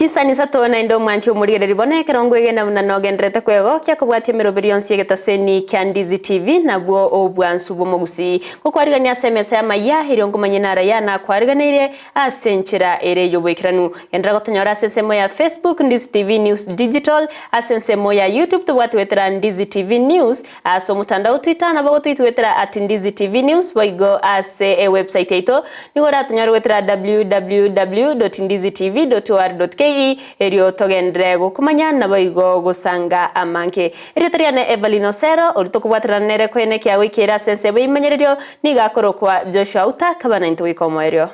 Chisani isato naende omwanchi omorigereria bono ekero nkwegena buna nogendererete kwegokia kobwatia emeroberi yonsi y'egetaseni kia Ndizi TV nabwo obwansu bw'omogusii. Gokwarigania ase emesa y'amayia erio nkomanye nara ya nakwariganeirie ase enchera ere y'oboikeranu. Genderera gotonyora ase ensemo ya Facebook Ndizi TV News Digital, ase ensemo ya YouTube tobwate goetera Ndizi TV News, Ase omotandao Twitter nabo gotoitwetera at Ndizi TV News boigo ase ewebsite yaito nigo oratonyore goetera www.ndizitv.or.ke erio togenderere gokomanya naboigo gosanga amange. Erieta riane Evelyn Osero oria tokobwaterana nere koene kiagoikeire ase ensemo y'eimenyererio nigo akorokwa Joshua Auta kaba naintwe goika omoerio.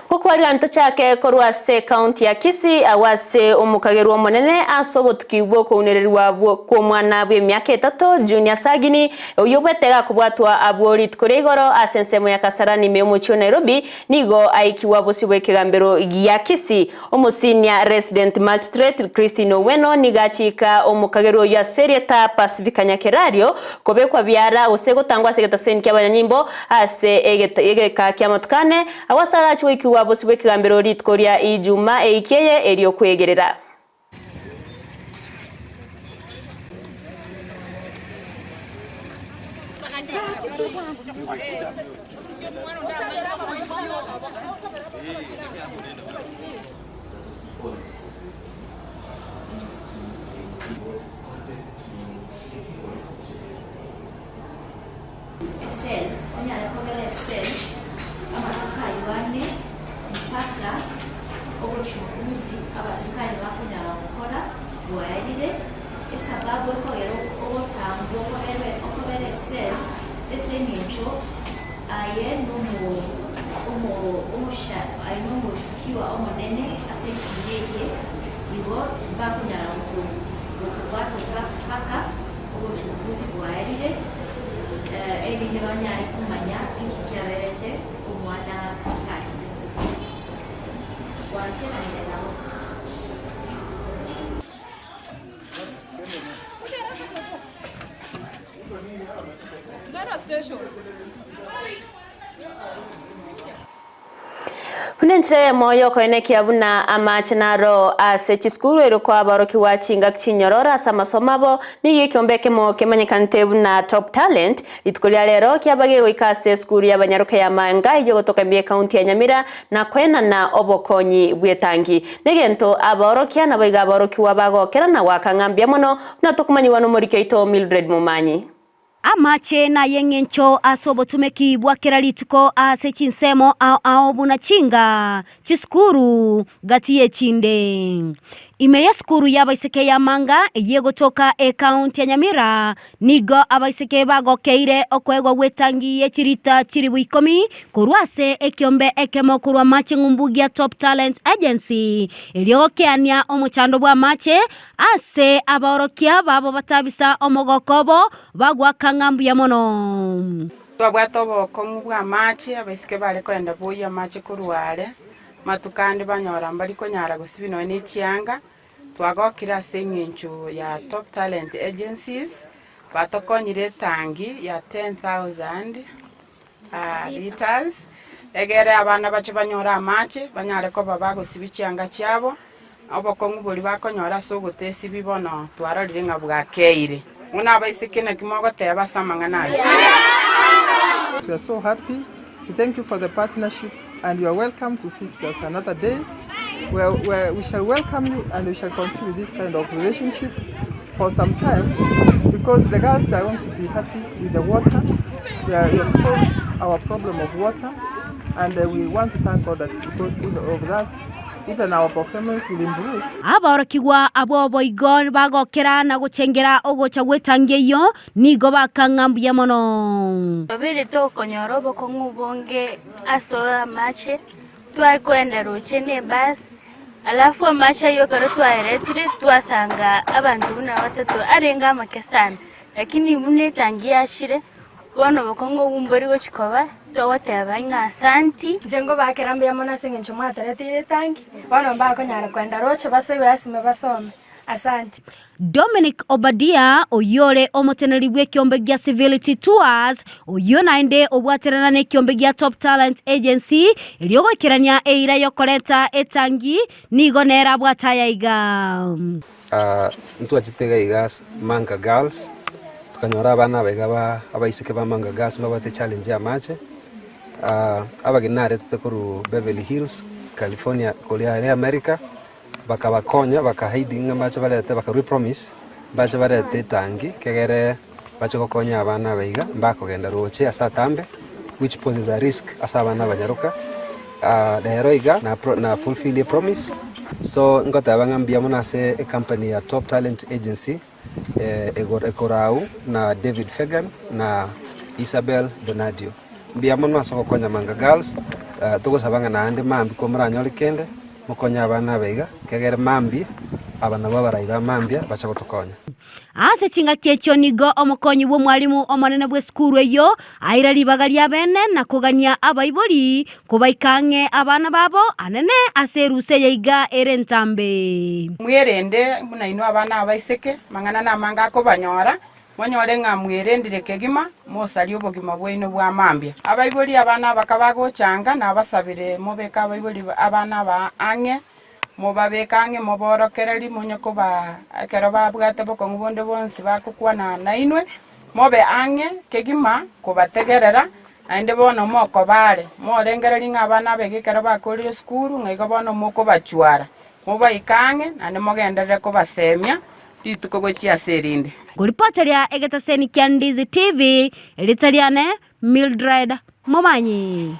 Gokwaria ntochake korwa ase ekaunti ya Kisii agwo ase omokagerwa omonene ase obotuki bw'okounererwa kw'omwana bw'emiaka etato Junior Sagini oyio obwete gakobwatwa abwo rituko ria igoro ase ensemo ya Kasarani ime y'omochie o Nairobi nigo aikigwa bosio bw'ekegambero gia Kisii Omosinia Resident Magistrate Christine Oweno nigo achiika omokagerwa oyio ase erieta Pacifica Nyakerario kobekwa biara gose gotangwa ase egetaseni ki'abanyanyimbo ase egeka ki'amatuko ane, agwo ase arachie goikigwa bosio bw'ekegambero rituko ria Ijumaa eiki eye eri'okwegerera. Esel, onyare kobera esel amatuko ayio ane mpaka obochunguzi abasikari bakonyara gokora bwaerire, esababu ekogera ogotambwa okobera okobera esel ase eng'encho aye nomo omo omosha aye nomoshukiwa omonene ase ekina eke, igo mbakonyara goko gokobwata mpaka obochunguzi bwaerire, erinde banyare komanya inki kiaberete omwana asarire. Gwancheranire nabo. Buna enchera eyemo y'okoenekia buna amache naro ase chisukuru erio koa aborokigwa chingaki chinyororo ase amasomo abo, nigo ekiombe ekemo kemanyekanete buna Top Talent rituko ria rero kiaba gegoika ase esukuru y'abanyaroke ya Manga eyio egotoka ime y'ecounty ya Nyamira na koenana obokonyi bw'etangi. Negento abaorokia naboigo aborokigwa bagokera na goaka ng'a mbuya mono buna tokomanyigwa nomoriki oito Mildred Momanyi. Amache nay'engencho ase obotumeki bwa kera rituko ase chinsemo ao ao buna chinga, chisukuru, gati y'echinde. Ime y'esukuru y'abaiseke ya Manga eyio egotoka ekaunti ya Nyamira, nigo abaiseke bagokeire okoegwa gw'etangi ye chirita chilifu ikomi korwa ase ekiombe ekemo korwa amache ng'umbu gia Top Talent Agency erio gokeania omochando bw'amache Ase abaorokia babo batabisa omogoko obo, bagoaka ng'a mbuya mono. Twabwate obokong'u bw'amache, abaiseke bare kogenda boyia amache korwa are, amatuko ande banyora mbari konyara gosibia nonya ne chianga, twagokire ase eng'encho ya Top Talent Agencies, batokonyire etangi ya 10,000 litres, egere abana bache banyore amache, banyare koba bagosibia chianga chiabo, obokong'u boria bakonyora ase ogotesibia bono twarorire ng'a bwakeire. Buna abaiseke naki mogoteba ase amang'ana aya? We are so happy to thank you for the partnership and you are welcome to visit us another day where, where we shall welcome you and we shall continue this kind of relationship for some time because the girls are going to be happy with the water. We, are, we have solved our problem of water and uh, we want to thank God that because of that even our performance will improve. Aborokigwa abwo boigo bagokera na gochengera ogocha gw'etangi eyio, nigo bakang'a mbuya mono. Babere tokonyora obokong'u obonge ase amache, tware kogenda roche ne ebus, alafu amache aywo ekero twayeretire twasanga abanto buna batato arenge amake sana, lakini buna etangi yachire, bono obokong'u obwo mbori gochi koba, togoteba ng'a asanti. Inche nkobakera mbuya mono ase engencho mwatoreteire etangi, bono mbakonyara kogenda roche basoe ebirasi ime basome. Asante. Dominic Obadia, oyio ore omoteneneri bw'ekiombe gia Civility Tours, oyio naende obwaterana nekiombe gia Top Talent Agency, erio goikerania eira y'okoreta etangi, nigo nere abwate aya iga. Ntwachete iga iga ase Manga Girls, tokanyora abana aba iga ba abaiseke ba Manga Girls mbabwate echallenge ya amache, abageni naretete korwa Beverly Hills, California koria aria America, bakabakonya baka hide ng'a mbache barete bakarua epromise, mbache barete etangi kegere bache gokonya abana aba iga mbakogenda roche ase atambe which poses a risk ase abana abanyaroka. Rero iga na pro na fulfill epromise, so ngoteba ng'a mbuya mono ase ecompany ya Top Talent Agency ekorau na David Fegan na Isabel Donadio. Mbuya mono ase ogokonya Manga Girls, togosaba ng'a naende mambia komoranyore kende, mokonye abana aba iga, ekiagera mambia aba nabwo abarai ba mambia bache gotokonya. Ase chingaki echio nigo omokonyi bw'omwalimu omonene bw'esukuru eyio aira ribaga ri'abene na kogania abaibori kobaika ang'e abana babo anene ase erusa eye iga ere entambe. Mwerende buna inwe abana abaiseke, amang'ana namange akobanyora, monyore ng'a mwerendire kegima, mosarie obogima bwaino bwa mambia. Abaibori abana abaka bagochanga, nabasabire mobeke abaibori abana aba ang'e, Mobabeke ang'e moborokererie, monye kobaa ekero babwate bokong'u bonde bwonsi bagokwana nainwe, mobe ang'e kegima kobategerera, naende bono mokobaare, morengererie ng'a abana abeke ekero bakorire esukuru, ng'a igo bono mokobachwara. Mobaike ang'e, naende mogenderere kobasemia rituko gochia ase erinde. Ngoripoteria egetaseni kia Ndizi TV, erieta riane Mildred Momanyi.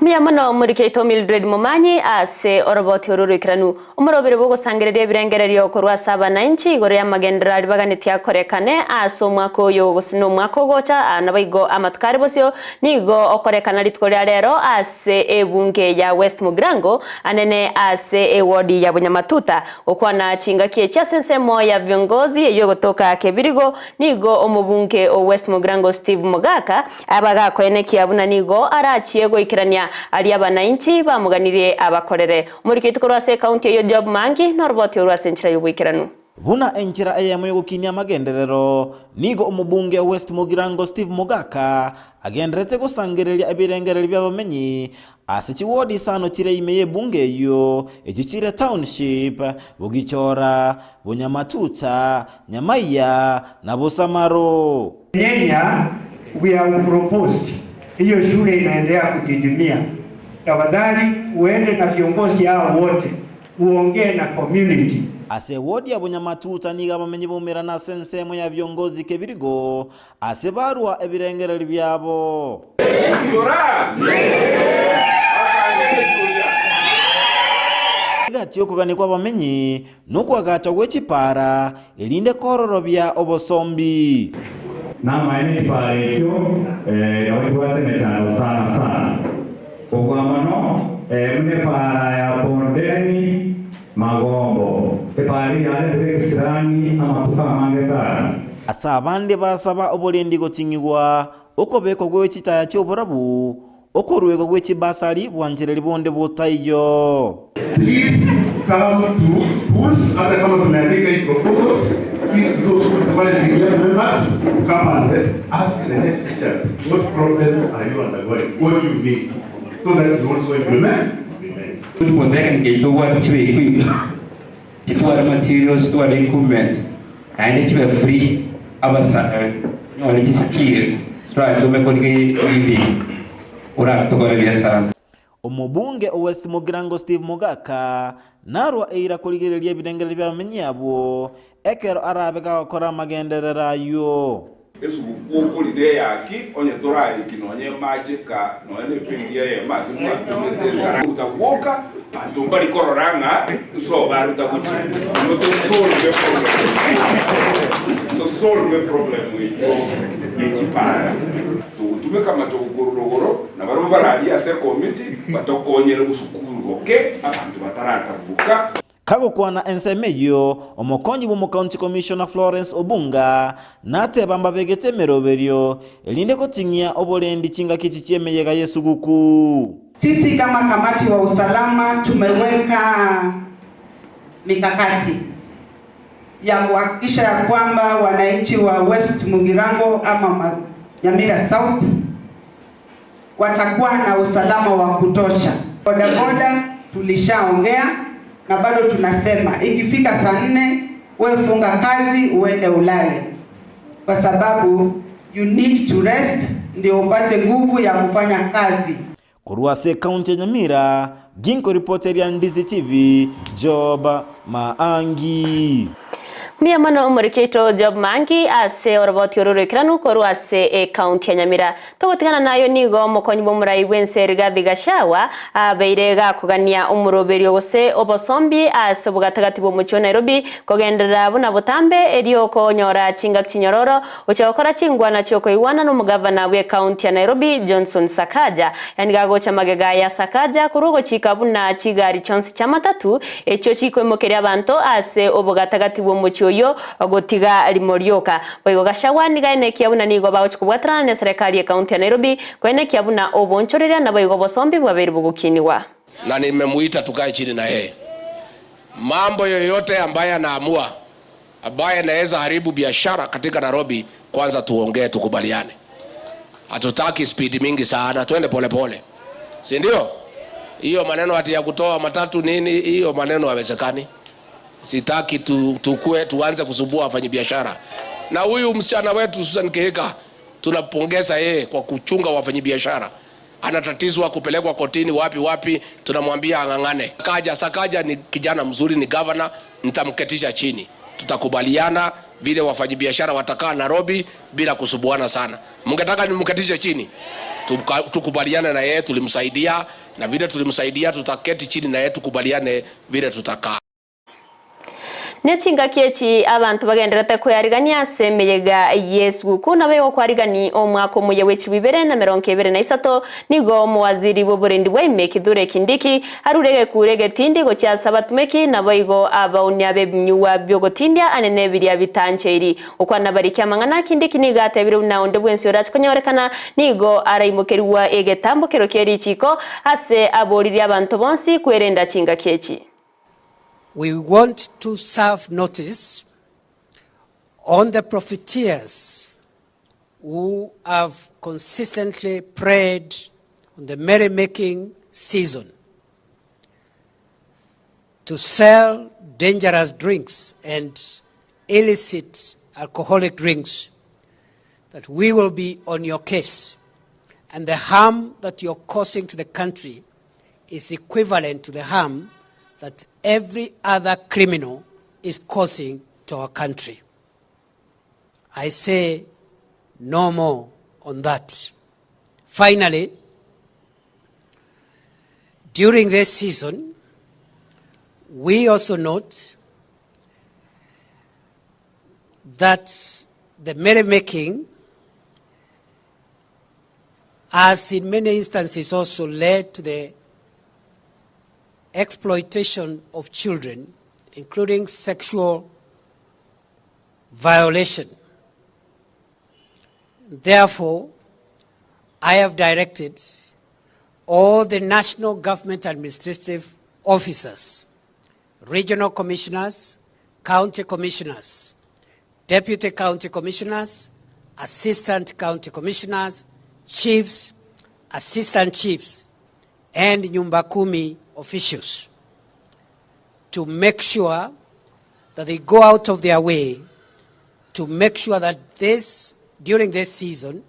Mbuya mono omoriki oito Mildred Momanyi ase oroboti oru oroikeranu. Omorobere bw'ogosangereria ebirengererio korwa ase abanainchi igoro y'amagenderero aria baganetie akorekane ase omwaka oyo gose nomwaka ogocha naboigo amatuko are bosio nigo okorekana rituko ria rero ase ebunge ya West Mugirango anene ase ewodi ya Bunyamatuta Gokwana chingaki echi ase ensemo ya viongozi eyio egotoka Kebirigo, nigo omobunge o West Mugirango Steve Mogaka abagakoenekia buna nigo arachie goikerania aria abanainchi bamoganirie abakorere. Omoriketi korwa ase ekaunti eyio Job Mangi noroboti orwo ase enchera y'oboikeranu. Buna enchera eyemo y'ogokinia amagenderero, nigo omobunge o West Mugirango Steve Mogaka agendererete gosangereria ebirengererio bi'abamenyi Ase chiwodi isano chire ime y'ebunge eyio, echio chire Township, Bogichora, Bonyamatuta, Nyamaiya, na Bosamaro. Kenya we have proposed hiyo shule inaendelea kudidimia, tafadhali uende na viongozi hao wote uongee na community. Ase ewodi ya Bonyamatuta nigo abamenyi baumerana ase ensemo ya viongozi kebirigo Ase barua ebirengererio biabo. Egati y'okogania kw'abamenyi nokoagachwa gwe chipaara, erinde kororobia obosombi. Namaene ekipaara ekio nabo kibwate emechando sana sana. Kobua mono buna epaara ya Bondeni Magombo, epaara eye yaretire ekesirani amatuko amange sana. Ase abande basaba oborendi goting'igwa, okobekwa gwe chitaya chi'oborabu, okoruegwa gwe chibasari bwanchereri bonde botaiyo. Please come to schools hata kama tumeandika hii proposals please those schools wale CDF members come and ask the head teachers what problems are you undergoing what do you need so that you also implement Polytechnic eye tobwate chibe equipped, chitware materials, chitware equipments, naende chibe free abasae banyore chiskill chiratomeke korika living oratokore buya sana. Omobunge o West Mugirango Steve Mogaka narwa eira korigereria ebirengererio bi'abamenyi abwo ekero arabe gagokora amagenderero ayio. Esuguku okori neyaki, onye toraeki nonya emacheka nonya nependi eyemo ase mwatomete ensara goruta gwoka, banto mbari korora ng'a nsobo aruta gochia. Igo tosolve eproblem eyio, tosolve eproblem eyio ye chipara. Togotumeka amatogo korwa rogoro, na barabwo bararie ase ekomiti batokonyere gosukuru boke abanto bataratabuka. Kagokwana ensemo eyio, omokonyi bw'omocounty commissioner Florence Obunga nateba mbabegete emeroberio erinde goting'ia oborendi chingaki echi chi'emeyega y'esuguku. Sisi kama kamati wa usalama tumeweka mikakati. ya kuhakikisha ya kwamba wananchi wa West Mugirango ama Nyamira South watakuwa na usalama wa kutosha. Bodaboda tulishaongea na bado tunasema ikifika saa nne wewe funga kazi uende ulale, kwa sababu you need to rest ndio upate nguvu ya kufanya kazi. Korwa ase ekaunti ya Nyamira, Ginko ripoteria Ndizi TV, Job Maangi. Mbuya mono omoriki oito Job Maangi ase oroboti oro roikeranu korwa ase ecounty ya Nyamira. Togotigana nayo nigo omokonyi bw'omorai bw'ense Rigathi Gachagua abeire gakogania omoroberio gose obosombi ase obogatagati bw'omochie o Nairobi kogenderera buna botambe erio konyora chingaki chinyororo Gochia gokora chingwana chi'okoigwana nomogavana bw'ecounty ya Nairobi Johnson Sakaja. Yaani gagocha magega ya Sakaja korwa ogochika buna chigari chionsi chi'amatatu echio chikoimokeria abanto ase obogatagati bw'omochie oyio gotiga rimo rioka. Boigo Gachagua nigo aenekia buna nigo bagochia kobwaterana neserekari y'ecounty ya Nairobi koenekia buna obonchoreria naboigo obosombi bwabeire bogokinigwa. Na nimemuita tukae chini na yeye. Mambo yoyote ambaye anaamua ambaye anaweza haribu biashara katika Nairobi, kwanza tuongee, tukubaliane. Hatutaki speed mingi sana, twende polepole, si ndio? Hiyo maneno ati ya kutoa matatu nini, hiyo maneno hawezekani. Sitaki tu, tukue tuanze kusumbua wafanyabiashara. Na huyu msichana wetu Susan Kihika tunapongeza yeye kwa kuchunga wafanyabiashara. Anatatizwa kupelekwa kotini wapi wapi, tunamwambia ang'ang'ane. Kaja Sakaja ni kijana mzuri, ni governor, nitamketisha chini, tutakubaliana vile wafanyabiashara watakaa Nairobi bila kusubuana sana. Mngetaka nimketishe chini? Tukubaliane na yeye, tulimsaidia na vile tulimsaidia, tutaketi chini na yeye tukubaliane vile tutakaa. Ne chingaki echi abanto bagendererete kwearigania ase emeyega y'esuguku, nabo egokwarigani omwaka omoyia bwe chilifu ibere na emerongo ebere na isato, nigo omowaziri bw'oborendi bwa ime Kithure Kindiki arure egekuro egetindi gochia ase abatumeki naboigo abaunia b'ebinyugwa bi'ogotindia ane nebiria bitancheiri. Gokwana bariki amang'ana, Kindiki nigo atebire buna onde bwensi orache konyorekana nigo araimokerigwa egetambo kero kie richiiko ase aboririe abanto bonsi kwerenda chingaki echi. We want to serve notice on the profiteers who have consistently preyed on the merrymaking season to sell dangerous drinks and illicit alcoholic drinks that we will be on your case and the harm that you're causing to the country is equivalent to the harm that every other criminal is causing to our country. I say no more on that. Finally, during this season, we also note that the merrymaking has in many instances also led to the exploitation of children, including sexual violation. Therefore, I have directed all the national government administrative officers, regional commissioners, county commissioners, deputy county commissioners, assistant county commissioners, chiefs, assistant chiefs, and Nyumba Kumi officials to make sure that they go out of their way to make sure that this, during this season,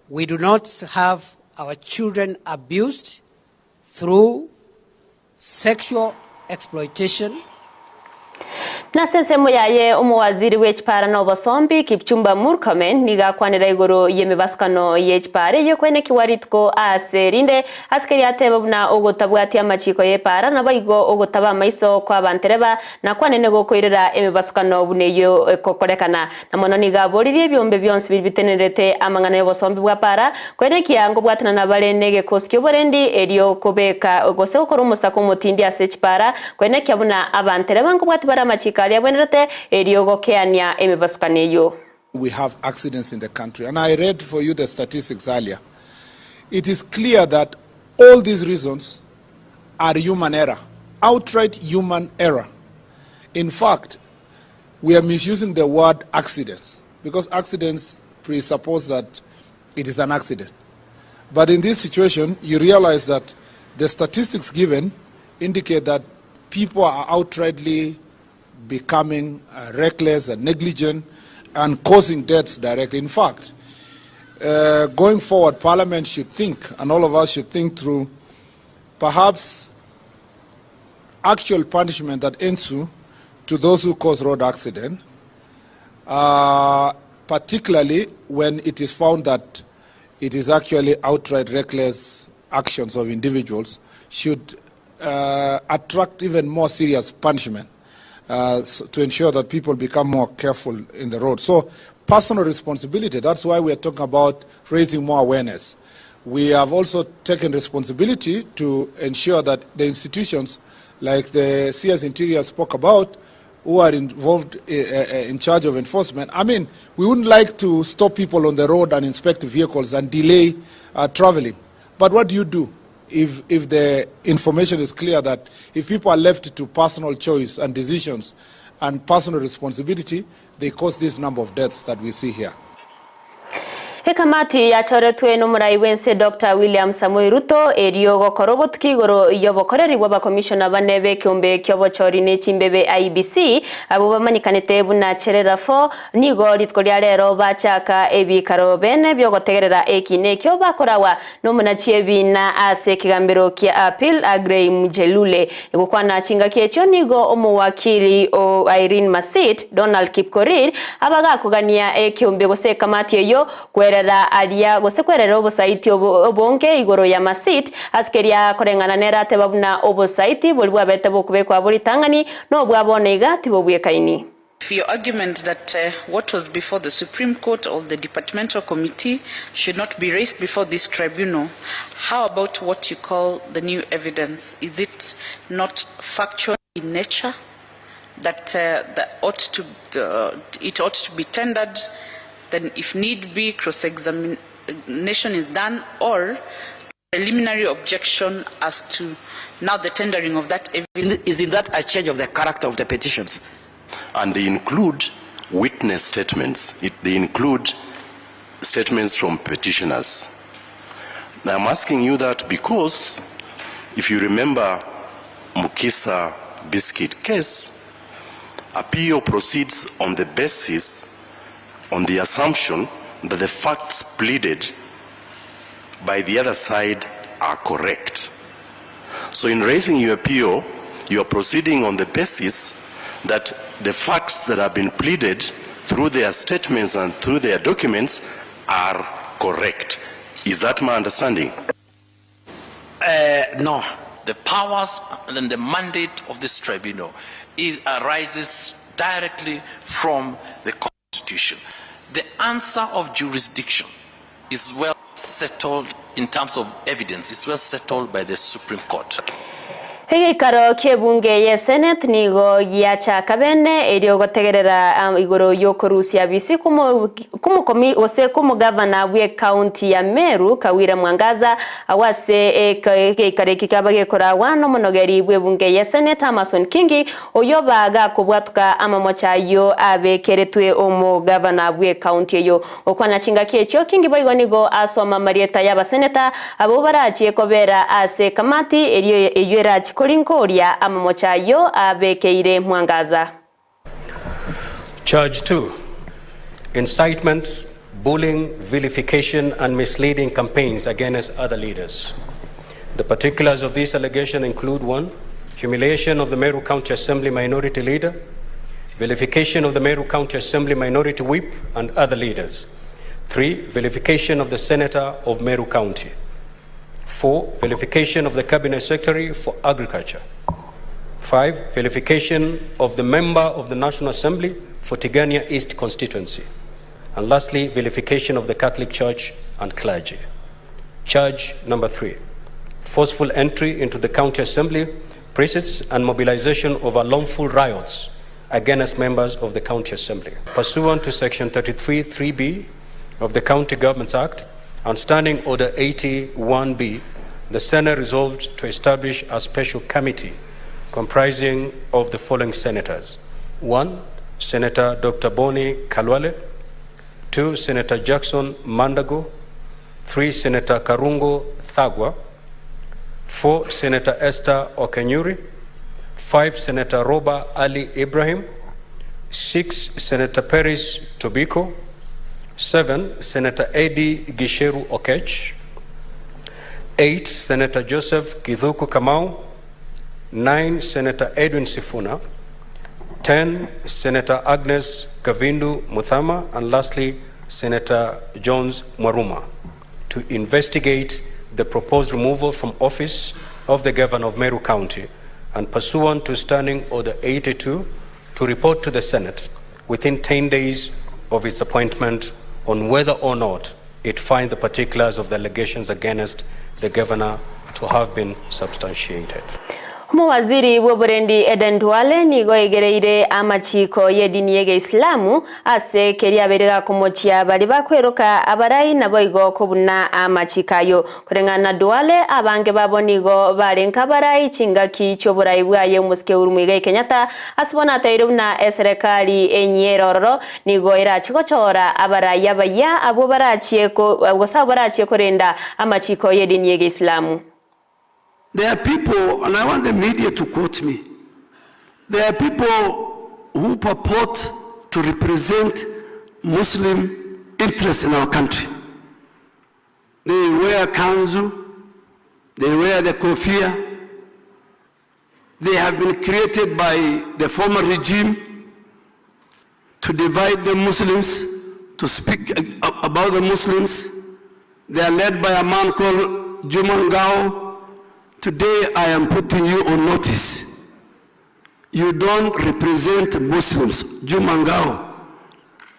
we do not have our children abused through sexual exploitation. Nase ensemo yaye omowaziri bwe chipara na obosombi Kipchumba Murkomen nigo akwanera igoro y'emebasukano ye chipara eyio koenekiwa rituko ase rinde ase keria ateba buna ogotabwatia amachiko y'epara naboigo ogotaba amaiso kwa abantereba na kwanene gokoirera emebasukano buna eyio ekokorekana. Na mono nigo aboririe ebiombe bionsi biria bitenenerete amang'ana y'obosombi bwa para koenekia ngobwatana nabare negekosi ki'oborendi erio kobeka gose gokora omosako omotindi ase chipara koenekia buna abantereba nkobwati bare amachiko aria abwenerete erio gokeania emebasukano eyio. We have accidents in the country and I read for you the statistics earlier. It is clear that all these reasons are human error, outright human error. In fact, we are misusing the word accidents because accidents presuppose that it is an accident. But in this situation, you realize that the statistics given indicate that people are outrightly becoming uh, reckless and negligent and causing deaths directly. In fact, uh, going forward, Parliament should think, and all of us should think through, perhaps actual punishment that ensue to those who cause road accident, uh, particularly when it is found that it is actually outright reckless actions of individuals, should uh, attract even more serious punishment uh, so to ensure that people become more careful in the road. So personal responsibility, that's why we are talking about raising more awareness. We have also taken responsibility to ensure that the institutions like the CS Interior spoke about, who are involved eh, eh, in charge of enforcement. I mean, we wouldn't like to stop people on the road and inspect vehicles and delay uh, traveling. But what do you do if, if the information is clear that if people are left to personal choice and decisions and personal responsibility, they cause this number of deaths that we see here? Ekamati yachoretwe n'omorai bw'ense Dr. William Samoei Ruto erio gokora obotuki igoro y'obokoreri bw'abakomishona bane b'ekeombe ki'obochori ne chimbebe IEBC abo bamanyekanete buna Cherera 4 nigo rituko ria rero bachaka ebikaro bene byogotegerera eki nekio bakorawa n'omonachi ebina ase ekegambero kia Appeal Agrey Mujelule gokwana chingaki ekio nigo omowakili o Irene Masit Donald Kipkorir abagakogania ekeombe gose ekamati eyo kwerera aria gose kwerera obosaiti obonge igoro ya Masit asikeria koreng'ana nera ateba buna obosaiti bori bwabete bokobekwa boritang'ani nobwabona iga tibobwekaini. If your argument that what was before the Supreme Court or the departmental committee should not be raised before this tribunal, how about what you call the new evidence? Is it not factual in nature that, that ought to, it ought to be tendered? Then, if need be, cross-examination is done, or preliminary objection as to now the tendering of that evidence. Isn't that a change of the character of the petitions? And they include witness statements. They include statements from petitioners. Now, I'm asking you that because if you remember Mukisa Biscuit case, appeal proceeds on the basis, on the assumption that the facts pleaded by the other side are correct. So in raising your appeal, you are proceeding on the basis that the facts that have been pleaded through their statements and through their documents are correct. Is that my understanding? No. The powers and the mandate of this tribunal arises directly from the Constitution. The answer of jurisdiction is well settled in terms of evidence, is well settled by the Supreme Court. Egeikaro ki'ebunge ye Senate nigo giachaka bene erio gotegerera um, igoro yokorusia bisi kumokomi gose kumugavana bwe county ya Meru Kawira Mwangaza awase egeikaro eki kiaba gekoragwa n'omonogeri bw'ebunge ye Senate Amason Kingi oyo baga kobwatuka amamocha ayo abekeretwe omugavana bwe county eyo okwana chingaki ekio Kingi boigo nigo asoma marieta y'abaseneta abo barachie kobera ase kamati erio eyo erachi korinkoria amamocha ayo abekeire Mwangaza. Charge 2 incitement, bullying, vilification, and misleading campaigns against other leaders. The particulars of this allegation include 1. Humiliation of the Meru County Assembly Minority Leader, vilification of the Meru County Assembly Minority Whip and other leaders. 3. Vilification of the Senator of Meru County. 4. Vilification of the Cabinet Secretary for Agriculture. 5. Vilification of the member of the National Assembly for Tigania East constituency. And lastly, vilification of the Catholic Church and clergy. Charge number 3 forceful entry into the county assembly precincts and mobilization of unlawful riots against members of the county assembly. Pursuant to section 33 3B of the County Governments Act and Standing Order 81B, the Senate resolved to establish a special committee comprising of the following senators. 1. Senator Dr. Bonnie Khalwale, 2, Senator Jackson Mandago, 3, Senator Karungo Thagwa, 4, Senator Esther Okenyuri, 5, Senator Roba Ali Ibrahim, 6, Senator Peris Tobiko, 7, Senator Eddie Gisheru Okech, 8, Senator Joseph Githuku Kamau, 9, Senator Edwin Sifuna, 10, Senator Agnes Kavindu Muthama, and lastly, Senator Jones Mwaruma, to investigate the proposed removal from office of the governor of Meru County and pursuant to Standing Order 82 to report to the Senate within 10 days of its appointment on whether or not it finds the particulars of the allegations against the governor to have been substantiated. Omowaziri bw'oborendi Eden Duale nigo aigereire amachiko y'edini y'Egeislamu ase keria abeire gakomochia baria bakweroka abarai naboigo kobuna amachiko ayo. Koreng'ana na Duale abange babo nigo barenge abarai chingaki chi'oborai bwaye omosike Uhuru Muigai Kenyatta ase bono ateire buna eserekari enyia ere ororo nigo erachie gochora abarai abayia abwo barachie gose abwo barachie korenda amachiko y'edini y'Egeislamu. There are people, and I want the media to quote me, there are people who purport to represent Muslim interests in our country. They wear kanzu, they wear the kofia, they have been created by the former regime to divide the Muslims, to speak about the Muslims. They are led by a man called Juma Ngao. Today I am putting you on notice. You don't represent Muslims, Juma Ngao.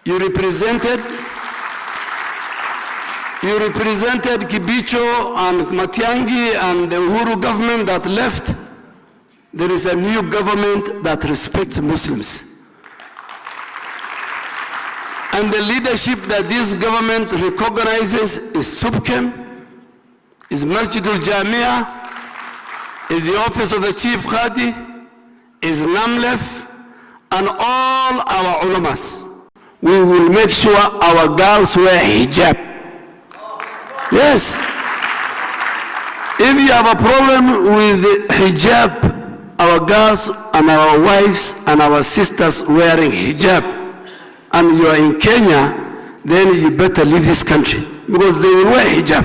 You represented Kibicho and Matiang'i and the Uhuru government that left. There is a new government that respects Muslims. And the leadership that this government recognizes is SUPKEM, is Masjidul Jamia, is the office of the Chief Khadi, is NAMLEF, and all our ulamas. We will make sure our girls wear hijab. Yes. If you have a problem with hijab, our girls and our wives and our sisters wearing hijab, and you are in Kenya, then you better leave this country because they will wear hijab.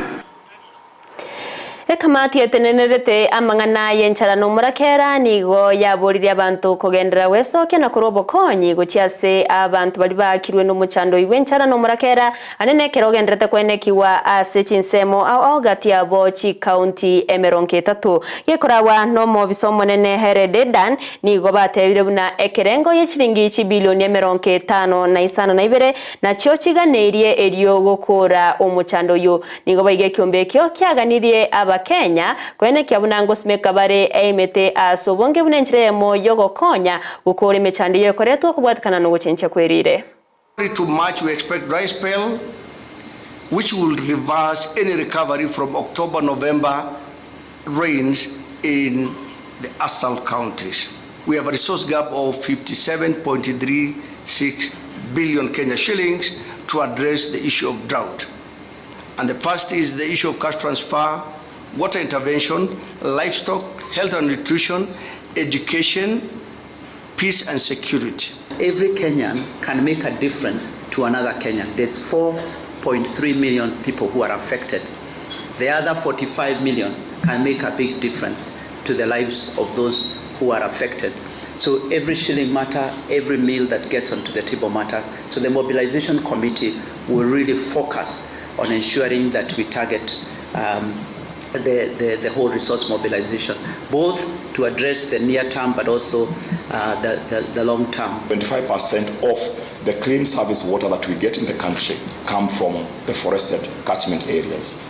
Ekamati etenenerete amang'ana y'enchara na omorakera nigo yaboririe abanto kogenderera gwesokia na korwa obokonyi gochia ase abanto baria baakirwe nomochando oyio bw'enchara na omorakera ande nekero ogendererete koenekiwa ase chinsemo ao ao gati yabo chikaunti emerongo etato. Gekoragwa nomobisa omonene Here Dedan nigo batebire buna ekerengo ye chiringi chibilioni emerongo etano na isano na ibere nachio chiganeirie erio gokora omochando oyio. Nigo baiga ekiombe ekio kiaganirie Abakenya koenekia buna ngosimeka bare emete ase obonge buna enchera eyemo yogokonya gokora emechando eye ekoretwa okobwatekana na ogochenchia kwerire. To March, we expect dry spell, which will reverse any recovery from October, November rains in the ASAL counties. We have a resource gap of 57.36 billion Kenya shillings to address the issue of drought. And the first is the issue of cash transfer, water intervention, livestock, health and nutrition, education, peace and security. Every Kenyan can make a difference to another Kenyan. There's 4.3 million people who are affected. The other 45 million can make a big difference to the lives of those who are affected. So every shilling matter, every meal that gets onto the table matters. So the mobilization committee will really focus on ensuring that we target the whole resource mobilization, both to address the near term but also the long term. 25% of the clean service water that we get in the country come from the forested catchment areas.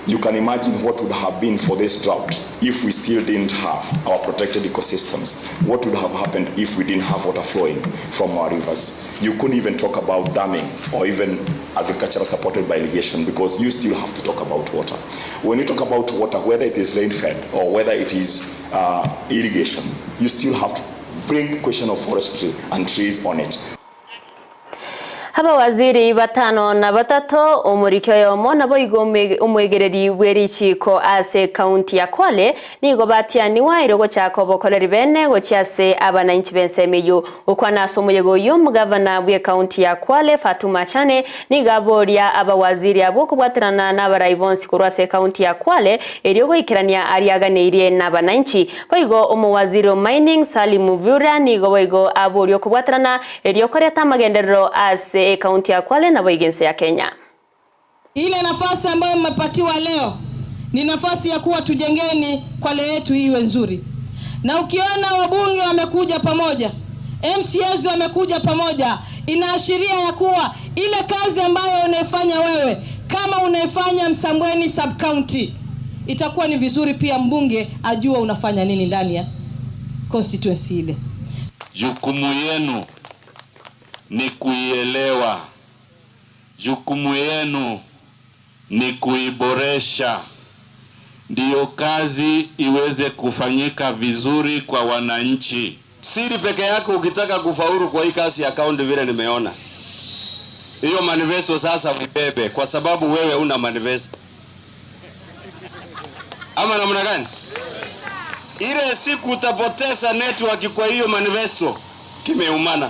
You can imagine what would have been for this drought if we still didn't have our protected ecosystems. What would have happened if we didn't have water flowing from our rivers? You couldn't even talk about damming or even agriculture supported by irrigation because you still have to talk about water. When you talk about water, whether it is rain-fed or whether it is irrigation, you still have to bring question of forestry and trees on it. Abawaziri batano na batato, omoriki oyomo naboigo omoegereri bwe richiiko ase ekaunti ya Kwale nigo batianiwa erio gochaka obokoreri bene gochia ase abanainchi b'ensemo eyio. Gokwana ase omoyega oyio, omogavana bw'ekaunti ya Kwale Fatuma Achane nigo aboria abawaziri abwo kobwaterana nabarai bonsi korwa ase ekaunti ya Kwale erio goikerania aria aganeirie nabanainchi. Boigo omowaziri o Mining Salim Mvurya nigo boigo aboria okobwaterana Erio koreta amagenderero ase ekaunti ya Kwale naboigo ense ya Kenya. Ile nafasi ambayo mmepatiwa leo ni nafasi ya kuwa tujengeni Kwale yetu iwe nzuri, na ukiona wabunge wamekuja pamoja, MCAs wamekuja pamoja, inaashiria ya kuwa ile kazi ambayo unaifanya wewe kama unaifanya Msambweni sub county, itakuwa ni vizuri pia mbunge ajue unafanya nini ndani ya constituency ile. Jukumu yenu ni kuielewa, jukumu yenu ni kuiboresha, ndiyo kazi iweze kufanyika vizuri kwa wananchi. Siri peke yako ukitaka kufaulu kwa hii kazi ya kaunti, vile nimeona hiyo manifesto sasa uibebe, kwa sababu wewe una manifesto ama namna gani? Ile siku utapoteza network kwa hiyo manifesto, kimeumana.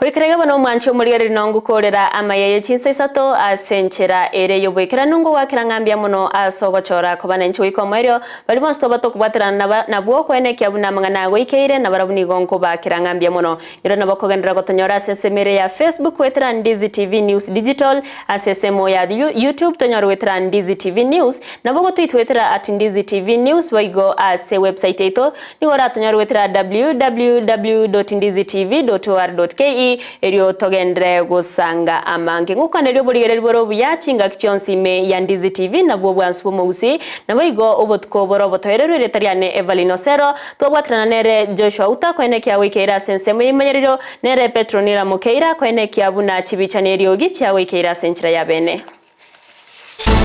Goikera bono omwanchi omorigereria nongokorera amaya ye chinsa isato ase enchera ere y'oboikeranu ngogwakera ng'a mbuya mono ase ogochora koba nainche goika omoerio baria bonsi toba tokobwaterana nabwo koenekia buna amang'ana agoikeire nabarabwo nigo nkobakera ng'a mbuya mono. Ero nabo okogenderera gotonyora ase ensemo ere ya Facebook goetera Ndizi TV News Digital, ase esemo ya YouTube tonyore goetera Ndizi TV News, nabo gotweitwetera at Ndizi TV News boigo ase website yaito nigo oratonyore goetera www.ndizitv.or.ke erio togenderere gosanga amange. Ngokwaneria oborigereria bore obuya chingaki chionsi ime ya Ndizi TV nabwo obwansu bw'omogusii naboigo obotuko bore obotoereru erieta riane Evelyn Osero Twabwaterana nere Joshua Uta koenekia goikeire ase ensemo y'eimanyerero, nere Petronila Mokeira koenekia buna chibicha neriogi chiagoikeire ase enchera ya bene.